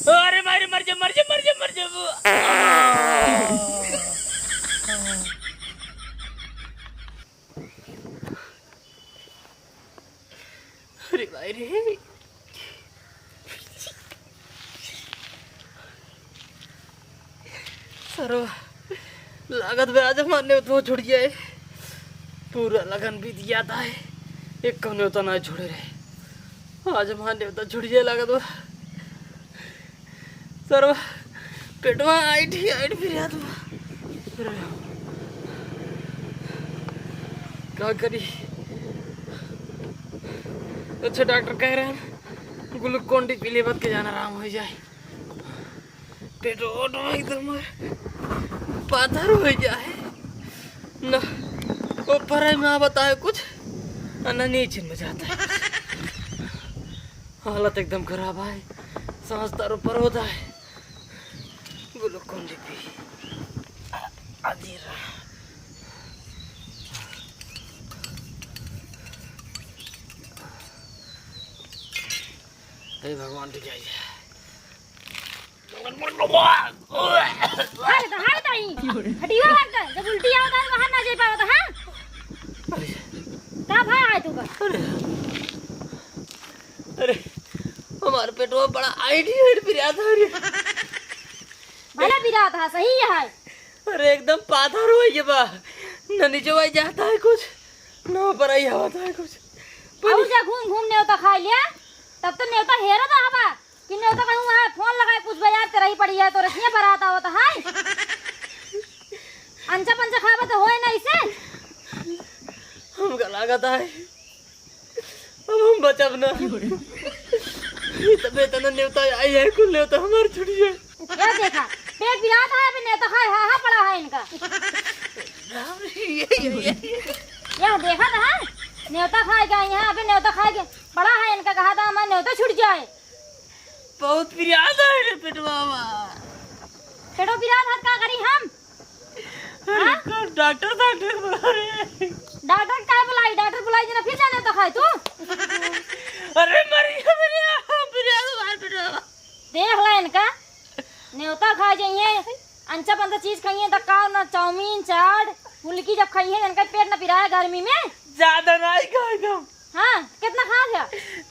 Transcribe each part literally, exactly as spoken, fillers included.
अरे मारे, मर जा, मर जा, मर जा, मर जा। अरे भाई रे। सरवा, लागत बा आज हमार नेवता छूट जाए। पूरा लगन बीत जाता है, एक कौनो नेवता ना छोड़े रहे। आज हमार नेवता छूट जाए लागत बा। सरवा, पेटवा आइठ ही आइठ फिर जात बा। का करी? अच्छा, डॉक्टर कह रहे हैं, ग्लूकोन डी पी लेबत के जान आराम हो जाए। पेट ओट में एकदम पाथर हो जाए। न ऊपर है, ना बताए कुछ, और न नीचे में जाता है। हालत एकदम खराब है, सांस तार ऊपर होता है। ग्लूकोन डी पी। आ, आ दे रहा। हे भगवान, ठीक है। अरे तो हाय ताई, हटियो हट, जब उल्टी आवत है, वहाँ ना जाए पावत, हाँ? का भा है तू का? अरे, हमार पेटवा बड़ा आइठ ही आइठ पिरात है रे। भला पिरात है, सही है। अरे, एकदम पाथर हो गया बा, न नीचे वाई जाता है कुछ, न ऊपर आई आवत है कुछ। और जा घूम घूम नेवता खा लिया, तब तो नेवता हेरत हवा। कि नेवता कहूँ वहाँ फोन लगाए, कुछ बाजार ते रही पड़ी है, तो रखिए बारात आवत है। अंचा पंचा खाबा तो होए ना इसे। हमका लागत है, अब हम बचब ना। ये तो बेतना नेवता आई है, कुल नेवता हमार छूट जाए। या देखा, पेट पिरात है, अभी नेवता खाए, हा, हा, पड़ा है इनका। राम रे, ये, ये, ये, ये। या देखा था, नेवता खाए गए हैं, अभी नेवता खाए गए, पड़ा है इनका, कहा था हमारा नेवता छूट जाए। बहुत पिरात है रे पेटवा। पेटो पिरात है, का करी हम? अरे, हाँ? कौन डॉक्टर, डॉक्टर बुला रहे हैं। डॉक्टर का बुलाई? डॉक्टर बुलाई जी ना, फिर जाने तो खाए तू। अरे मरिया, मरिया, पिरात है पेटवा। देख ला इनका, नेवता खा जाइए, अंचा पंचा चीज खाइए, तो का ना, चाउमीन, चाट, फुल्की जब खाइए, इनका पेट ना पिराए गर्मी में। ज्यादा नहीं खाए हम। हाँ, कितना खा गया?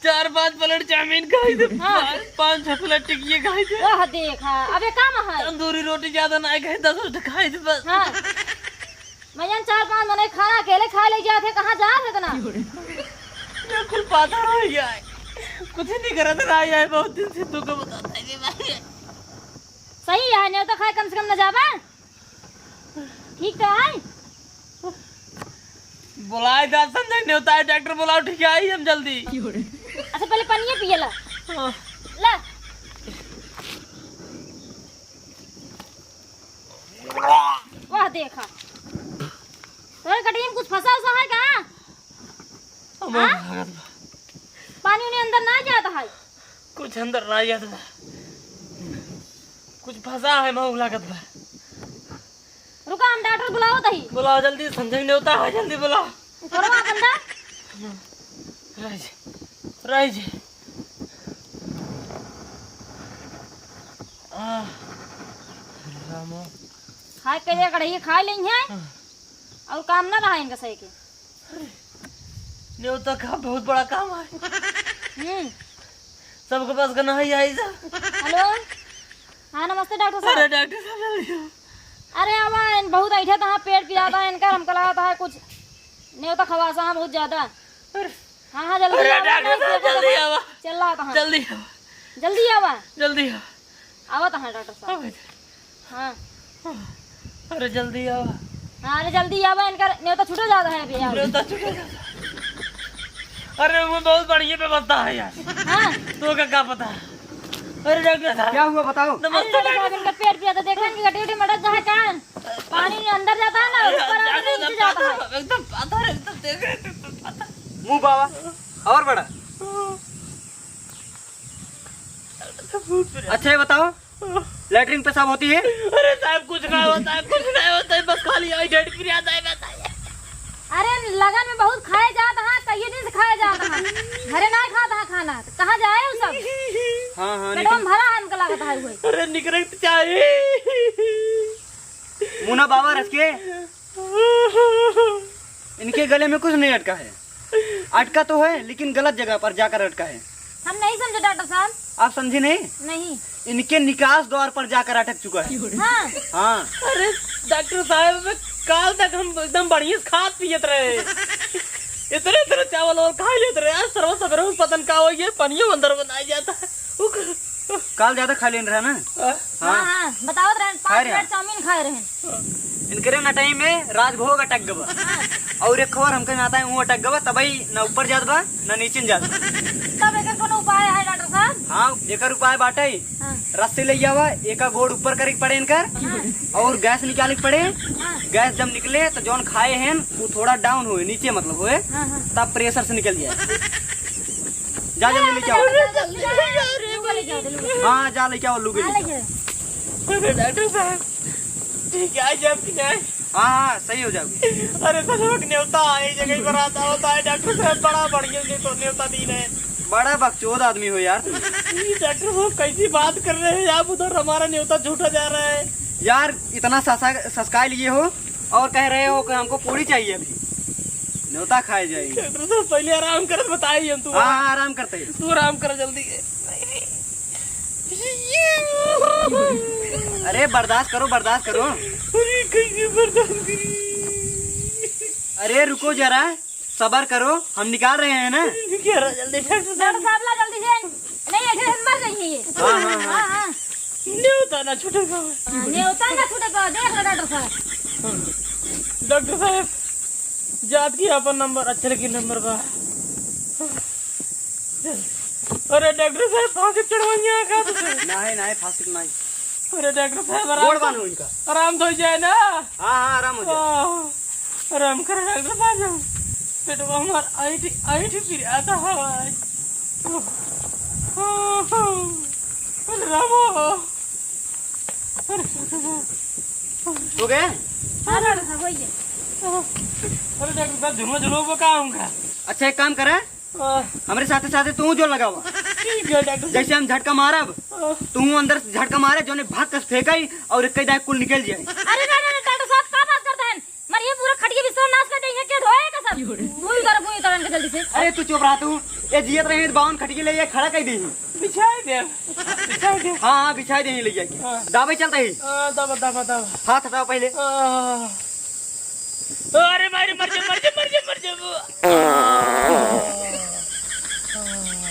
चार पांच प्लेट चाउमीन खाई थे, हाँ। पाँच, पाँच छह प्लेट टिकिए खाई थे। वह देखा, अबे काम है। तंदूरी रोटी ज्यादा ना खाई, दस रोटी खाई थे बस। हाँ, मैं जान चार पांच मने खाना अकेले खा ले जाते, कहाँ जा रहे इतना? ये कुल पाथर हो गया है, कुछ नहीं करत रहा है, बहुत दिन से तुमको बताता है कि भाई। सही है, नेवता खाए कम से कम न जाबा। ठीक तो है। बुलाए दा संजय, नेवता है, डॉक्टर बुलाओ, ठीक है, आई हम जल्दी। अच्छा, पहले पनिया पिए ला। हाँ। ला। वाह, देखा। तोरे कटिया में कुछ फंसा उसा है का? अब हाँ? लागत बा। पानी उन्हें अंदर ना जाता है। कुछ अंदर ना जात बा। कुछ फंसा है, महू लागत बा। रुका, हम डॉक्टर बुलावत हई। बुलाओ जल्दी, संजय नेवता है, जल्दी बुलाओ। ऊपरवा बंदा। राज, राज। आह, रामो। खाए के लिए कढ़ाई खा लेई हैं। हाँ। और काम ना रहा इनका सही के। अरे, नेवता का बहुत बड़ा काम है। हम्म। सबके पास का नहीं आई जा। हेलो। हाँ, नमस्ते डॉक्टर साहब। अरे, डॉक्टर साहब, जल्दी आओ। अरे, आवा, इन बहुत ऐठा था, पेट पिरात है इनका, हमका लागत है कुछ नेवता खवासा है बहुत ज्यादा। अरे। हाँ, हाँ, जल्दी अरे, आवा, डॉक्टर नहीं, साहब, देखो जल्दी तो आवा। चिल्लात है। जल्दी आवा। जल्दी आवा। जल्दी आवा। आवत है डॉक्टर साहब। आवा। हाँ। अरे जल्दी आवा। हाँ, अरे जल्दी आवा, इनका नेवता छूटो जाता है अभी यार। नेवता छूटो जाता है। अरे वो बहुत बढ़िया व्यवस्था है यार। हाँ। तो का, का पता? अरे डॉक्टर साहब। क्या हुआ बताओ? अरे नमस्ते डॉक्टर साहब, डॉक्टर। इनका पेट पिया था, देखा इनकी गटी उटी मटक जाता है क्या? पानी अंदर जाता है ना, अरे ऊपर आके नीचे जाता है। एकदम पाथर, एकदम देख रहे हैं, एकदम पाथर। मुंह बाबा, और बड़ा। अच्छा ये बताओ, लैट्रिन पेशाब होती है? अरे साहब, कुछ ना होता है, कुछ नहीं होता है, बस खाली आई ढेर फिर आता है, बस आई। अरे लगन में बहुत खाए जात हाँ, कई दिन से खाए जात हाँ, घरे ना खात हाँ खाना, तो कहाँ जाए वो सब? हाँ, हाँ, पेटवा में निकल- भरा है इनका। कहत है हुए। अरे निकरे के चाही। मुना बाबा रच के। इनके गले में कुछ नहीं अटका है। अटका तो है, लेकिन गलत जगह पर जाकर अटका है। हम नहीं समझे डॉक्टर साहब। आप समझे नहीं? नहीं। इनके निकास द्वार पर जाकर अटक चुका है। हाँ। हाँ। अरे डॉक्टर साहब, काल तक हम एकदम बढ़िया से खात पियत रहे, इतने इतने चावल और खा लेत रहे। आज सरवा सवेरे में पता न का हो, ये पनियो अंदर बनाया जाता है। उक-, काल ज्यादा खा लेन रहा ना? हाँ। हाँ, हाँ, बतावत रहन, पाँच खाए रहे। प्लेट चाउमीन खाए रहन। इनकरे नटई में राजभोग अटक गवा। हाँ। और एक खबर हमके नाता है, वो अटक गवा, तबई न ऊपर जात बा, न नीचे जात बा। तब एकर कोनो उपाय है डॉक्टर साहब? हाँ, एकर उपाय बाटे। हाँ। रस्सी ले आवा, एका गोड़ ऊपर करे के पड़े इनकर, हाँ। और गैस निकाले के पड़े। हाँ। गैस जब निकले तो जौन खाए हैं वो थोड़ा डाउन होए, नीचे मतलब होए, हाँ, हाँ। तब प्रेशर से निकल जाए। जा जल्दी लेके आओ। जल्दी, जल्दी, जल्दी, जल्दी, जल्दी। हाँ, जा लेके आओ, लुगे हाँ, लेके आओ। लेके आओ। अरे डॉक्टर साहब, ठीक है, आज आपकी जाए। हाँ, हाँ, सही हो जाओगे। अरे सचमुच नेवता है, जगह पर आता होता है डॉक्टर साहब, बड़ा बढ़िया से तो नेवता दी रहे। बड़ा बकचोद आदमी हो यार तुम। ये डॉक्टर साहब कैसी बात कर रहे हैं आप, उधर हमारा नेवता झूठा जा रहा है। यार इतना ससा-, ससकाए लिए हो और कह रहे हो कि हमको पूरी चाहिए अभी, नेवता खाए जाएंगे। डॉक्टर साहब पहले आराम करत बताइए हम, तू हाँ, हाँ, आराम करते हैं। तू आराम कर जल्दी। अरे बर्दाश्त करो, बर्दाश्त करो। अरे कैसे बर्दाश्त करी? अरे रुको जरा, सबर करो, हम निकाल रहे हैं ना। निकाल रहा जल्दी, डॉक्टर साहब। डॉक्टर साहब ला जल्दी से, नहीं ऐसे मर जाएंगे ये। हाँ, हाँ, हाँ। हाँ, हाँ। नेवता ना छूटे पावे। हाँ, नेवता ना छूटे पावे, देख लो डॉक्टर साहब। डॉक्टर साहब, जात की आपन नंबर, अक्षर की नंबर बा। अरे डॉक्टर साहब, फांसी चढ़वाइए का तुझे? नाही, नाही, फांसी नाही। अरे डॉक्टर साहब, आराम गोड़ तो, बांधो इनका। आराम तो हो जाए ना। हाँ, हाँ, आराम हो जाए। आह, आराम कर डॉक्टर साहब, पेटवा हमार ऐंठ, ऐंठ पिरात है। अरे रामो। अरे डॉक्टर साहब। हो गए? हाँ, डॉक्टर साहब, हो गए। अरे डॉक्टर साहब, झुलवा झुलवा का होगा? अच्छा, एक काम करा, हाँ। हमरे साथे साथे तू जोर लगावा। ठीक है डॉक्टर साहब। जैसे हम झटका मारब, हाँ। तू अंदर से झटका मारे, जोने भाग कस फेंकाई और एक दाए कुल निकल जाए। अरे ना, ना, ना, डॉक्टर साहब, का बात करता है? मार ये पूरा खटिया बिस्तर नाश कर देंगे, के धोए का सब? भूई कर, भूई कर इनके जल्दी से। अरे तू चुप रहा तू, ये जियत रही बावन खटिया ले ये खड़ा कर दी। बिछाई दे, बिछाई दे। हाँ, हाँ, बिछाई दे ले जाके। हाँ। दाबे चलता ही। हाँ, दाबा, दाबा, दाबा। हाथ हटाओ पहले। हाँ। अरे मारे, मर जा, मर जा, मर जा, मर जा।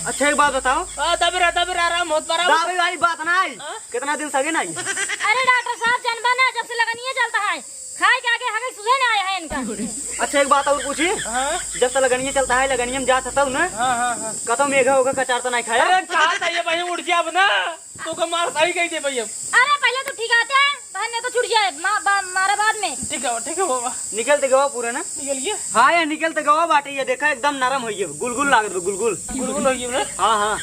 अच्छा, एक बात बताओ। हाँ, दबरा, दबरा, आराम होत बा, आराम होत। दाबे वाली बात ना आई। हाँ? कितना दिन सगे ना आई। अरे डॉक्टर साहब, जनबा ना, जब से लगनिया चलता है, खाए के आगे हगे सुझे ना आया है इनका। अच्छा, एक बात और पूछी? हाँ? जब से लगनिया चलता है, लगनिया में जात हतौ ना? हाँ, हाँ, हाँ। कतौ मेघा होगा, कचार तो नहीं खाया? अरे, कहा था ये भाई, उड़ गया अब ना। तो का मार सही कही दे भैया। अरे पहले तो ठीक आते हैं, बहन ने तो छूट जाए, मा-, बा-, मारा बाद में। ठीक है, ठीक है बाबा। निकलते गवा पूरा ना? निकल गया? हाँ, ये निकलते गवा बाटे, ये देखा एकदम नरम हो गया, गुलगुल लागत बा, गुलगुल। गुलगुल हो गया ना? हाँ, हाँ।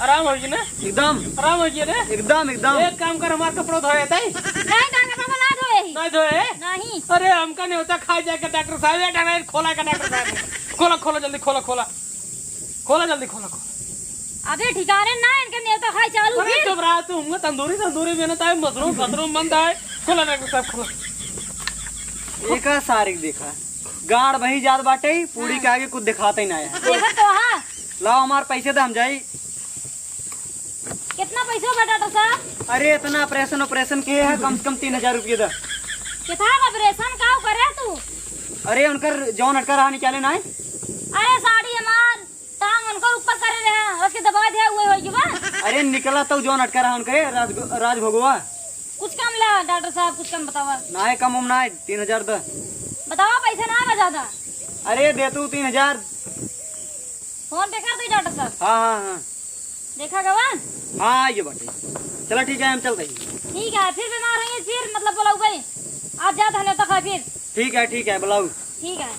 आराम हो गया ना? एकदम। आराम हो गया ना? एकदम, एकदम। एक काम कर, हमारा कपड़ा धोए ताई। नहीं, नहीं, बाबा ना धोए ही। नहीं धोए? नहीं। अरे हमका नहीं होता, खा जाके डॉक्टर साहब, ये डॉक्टर खोला का डॉक्टर साहब। खोला, खोला, जल्दी खोला, खोला। खोला जल्दी, खोला, खोला। अबे ठिकाने ना, इनके नेवता खाई चालू अरे फिर। चुप रहा तू, हमको तंदूरी, तंदूरी मेहनत आए, मशरूम, फशरूम बंद आए। खोला डॉक्टर साहब, खोला। एका सारिक देखा, गाड़ बही जात बाटे, पूड़ी हाँ। के आगे कुछ दिखाते ही ना है। देखा तो हाँ। लाओ हमार पैसे दे, हम जाई। कितना पैसा बा डॉक्टर साहब? अरे इतना ऑपरेशन, ऑपरेशन के है, कम से कम तीन हजार रुपये दा। कितना ऑपरेशन का करे तू? अरे उनकर जौन अटका रहा निकाले ना है। अरे साड़ी हमार टांग उनकर ऊपर करे रहे, उसके दबा दिया हुए होई बा। अरे निकला तो जौन अटका रहा उनके राज, राज भोगवा। कुछ कम ला डॉक्टर साहब, कुछ कम बतावा। ना है कम उम ना है, तीन हजार दा। बतावा पैसा ना बा ज्यादा। अरे दे तू तीन हजार। फोन पे कर दे डॉक्टर साहब। हाँ, हाँ, हाँ। देखा गवा? हाँ, ये बाटे। चला ठीक है, हम चलते हैं। ठीक है, फिर बीमार होइहैं, फिर मतलब बोलाऊ भाई। आज जात हने तक है फिर। ठीक है, ठीक है, बुलाऊ। ठीक है।